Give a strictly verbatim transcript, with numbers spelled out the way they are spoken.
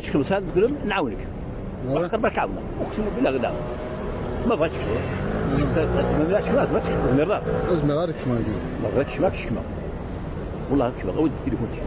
ad tkeḍ sɛa deg udem, nɛawen-k. Ruḥ qerb ad k-ɛawneɣ. Uqsim billah, nɛawen. Ma bɣiɣ ad tekcmeḍ. Ma bɣiɣ ad tekcmeḍ, ad tezmireḍ ara. Ad zmireɣ ad kecmeɣ dagi. Ma bɣiɣ ad kecmeɣ, ad kecmeɣ. Wellah ad kecmeɣ. Awi-d tilifun-ik.